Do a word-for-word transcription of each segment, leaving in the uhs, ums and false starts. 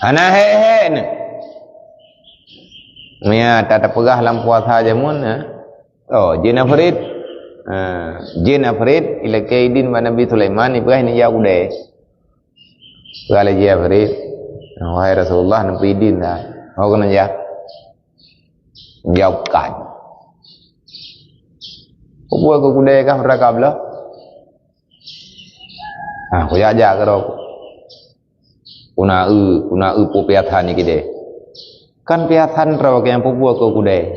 Hana hék-hék nyan. Meunyo ta-, tapeugah lam puasa jameun, ha? Oh, jin afrit. Ha, jin afrit, ilakée idin bak Nabi Sulaiman, ipeugah neujak u kudée. Peugah lé jin afrit, "Wahai Rasulullah, neupeu idin dah." Oh, keuneuk jak? Jaweueb kan. Peue keu kudée kah meuraka bloe? Ha, kujak-jak keudroe. Kuna eu, kuna eu peue piasan nyan kidée. Kan piasan droe nyang peubuet keu kudée.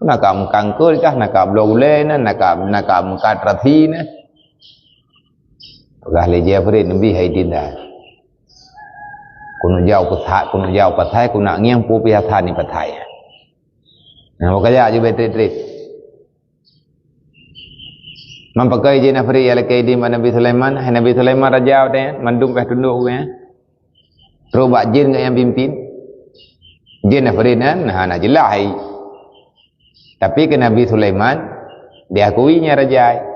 Na ka meukangkeut kah, na ka bloe ulée na, na ka, na ka meukat rasi na. Peugah lé Jibril, "Neubi hai dinda. Keuneuk jak u pasai, keuneuk jak u pasai, keuneuk ngieng peue piasan nyan pasai." Nah, maka jak jubé trit-trit. Man pakon jin afrit ilakée idin bak Nabi Sulaiman, hai Nabi Sulaiman raja watée nyan, mandum pih tundok geuh nyan. Trok bak jin geuh nyang pimpin. Jin afrit nyan, nah, hana jeulaih hai. Tapi keu Nabi Sulaiman, diakui nyan raja.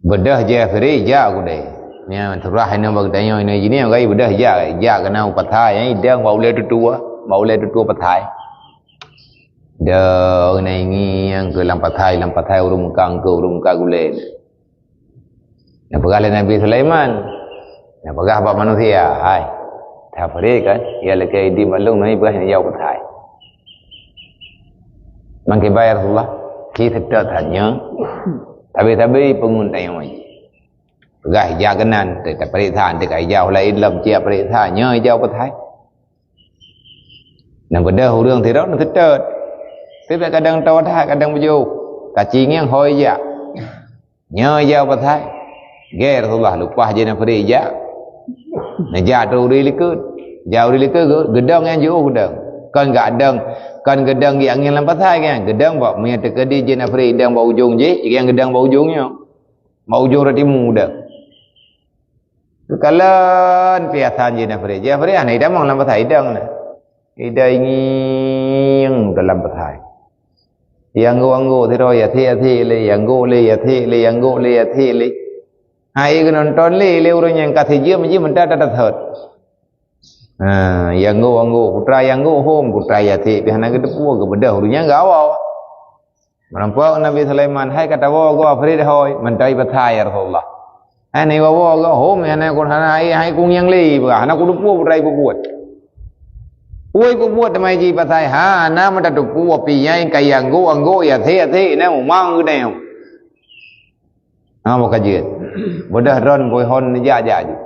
Beudôh jin afrit jak u kudée. Nyan surah inoe bak tanyoe inoe jih nyan, beudah jak, jak keunan u pasai, idong bak ulée tutoe, bak ulée tutoe pasai. Dong na ingieng keu lam pasai, lam pasai ureuëng meukat keu ureuëng meukat gulée. Neupeugah lé Nabi Sulaiman. Neupeugah bak manusia, "Hai, tafriq kan, ilakée idin bak lôn, neubi peugah neujak u pasai." Mangke bai Rasulullah, "Ci seutôt tanyoe, tabi-tabi peungon tanyoe jih." Peugah ijak keunan, teuka peuriksa, teuka ijak ulée idlom ciek peuriksa, nyoe ijak u pasai. Nyang beudôh ureuëng sidroe neuseutôt. Tapi kadang tawa that, kadang beujôh. Kacingieng hôi jak. Nyoe jak u pasai. Gét Rasulullah leupah jin afrit jak. Neujak trok u likot. Jak u likot geu-, geudong nyang jiôh geudong. Kon geudong, kon geudong di angén lam pasai kan. Geudong bak meunyoe teukeudi jin afrit idong bak ujong jih, nyang geudong bak ujong nyoe. Bak ujong rot timu geudong. Keukalon piasan jin afrit. Jin afrit hana idamong lam pasai idong na. Idong ingieng dalam pasai. Nyang anggôk-anggôk sidroe, ya thik, ya thik lé, nyang anggôk lé, ya thik lé, nyang anggôk lé, ya thik lé. Hai geunonton lé, lé ureuëng nyang ka sijeuem jih meudat that that. Ha, nyang anggôk-anggôk, putra nyang anggôk hom, putra ya thik, pih hana geuteupeue, geubeudôh ureuëng nyang gawa. Meurampok Nabi Sulaiman, "Hai ka tawoe goe afrit hôi, mantong i pasai ya Rasulullah." Hai na iwoe-woe goe, hom, hana ku, hana, hai, hai ku ngieng lé, peugah, "Hana kuteupeue peue rai peubuet." Peue peubuet teuma jih pasai, hana meutateupeue, pih nyang ka anggôk-anggôk, ya thik-thik, na umang geuneuk. Ha, meuka jeuet. Beudôh droen boy hon jak-jak jih.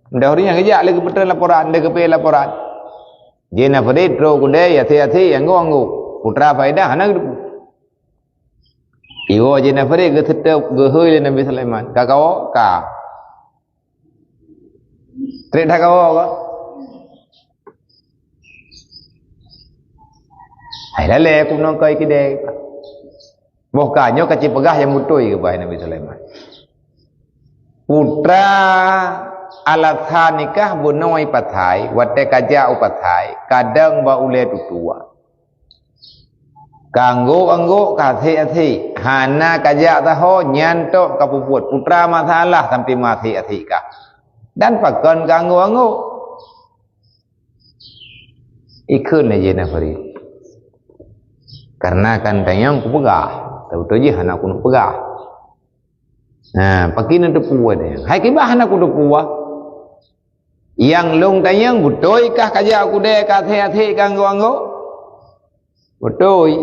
Ndak ureuëng nyang geujak lé geupeutrön laporan, lé geupeu laporan. Jin afrit trok u kudée, ya thik-thik, anggôk-anggôk. Putra faedah hana geuteupeue. Iwoe jin afrit geuseutôt geuhôi lé Nabi Sulaiman. Ka kawoe? Ka. Trép that kawoe ka? Hai lalée ku nong keu kidée. Boh ka nyoe ka ci peugah nyang beutôi keu Nabi Sulaiman. Putra alasan nikah bunoe i pasai, watée ka jak u pasai, kadang bak ulée tutoe. Ka anggôk-anggôk, ka asék-asék, hana ka jak sahoe, nyan tok ka peubuet. Putra masalah sampoe meuasék-asék ka. Dan pakon ka anggôk-anggôk? Ikheun lé jih nafri. Kareuna kan tanyong kupeugah, tapi jih hana keuneuk peugah. Nah, pakri neuteupeue nyan? Hai kiban hana kuteupeue. Nyang lôn tanyong, beutôi kah ka jak u keudè ka asék-asék ka anggôk-anggôk? Beutôi.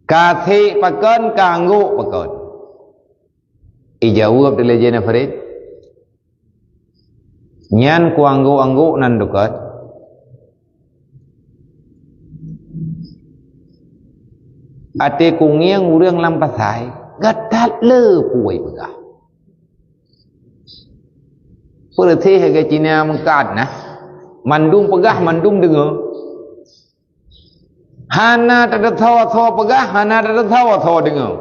Ka asék pakon, ka anggôk pakon? Ijaweueb lé jih nafri. Nyan ku anggôk-anggôk nan dukot. Até kungieng ureuëng lam pasai, gata le peue peugah. Peureuséh lagée Cina meukat na, mandum peugah, mandum deungoe. Hana tateusoe-soe peugah, hana tateusoe-soe deungoe.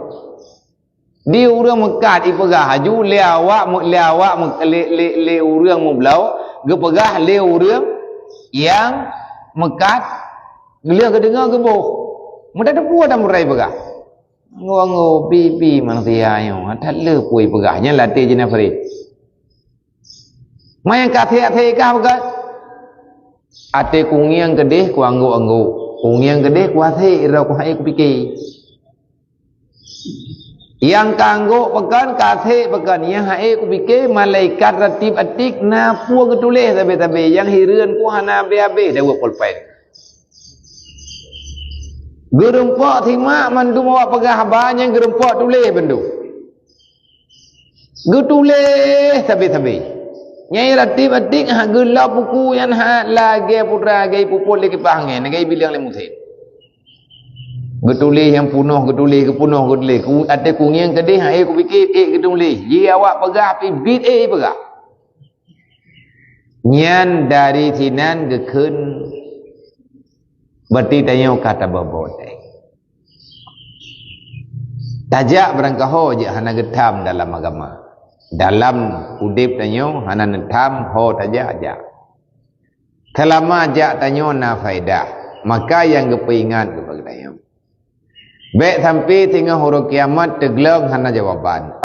Di ureuëng meukat ipeugah laju lé awak meu-, lé awak meu-, lé, lé, lé ureuëng meubloe, geupeugah lé ureuëng nyang meukat, lheueh geudeungoe geuboh. Meutateupeue dan meurai peugah. Anggôk-anggôk, bi-bi manusia nyoe, that le peue peugah, nyan latée jih nafri. Manyang ka sek-sek kah peugah, "Até kungieng keudeh kuanggok-anggok, kungieng keudeh kuasek, ira kuhai kupike." Nyang ka anggok pakon, ka sek pakon, nyang hai kupike, malaikat ratib atid na peue geutuléh sabe-sabe, nyang hireuen ku hana abéh-abéh daweueb polpen. Geurumpok simak mandum awak peugah haba nyang geurumpok tuléh bandum. Geutuléh sabe-sabe. Nyang ratib-ratib ha geulap buku nyan ha lagée putra lagée puput lé kipah angén, lagée bilang lé musém. Geutuléh nyang punoh, geutuléh, geupunoh, geutuléh. Ku-, até kungieng keudeh, hai kupike, ék geutuléh. Ji awak peugah, pih biet ék peugah. Nyan dari sinan geukheun berarti tanyoe ka taboh-boh watée. Tajak barangkaho jeuet hana geutham dalam agama. Dalam udeb tanyoe hana neutham ho tajak-jak. Seulama jak tanyoe na faedah, maka nyang geupeuingat keupada tanyoe. Bék sampai singoh uroe kiamat teuglong hana jawaban.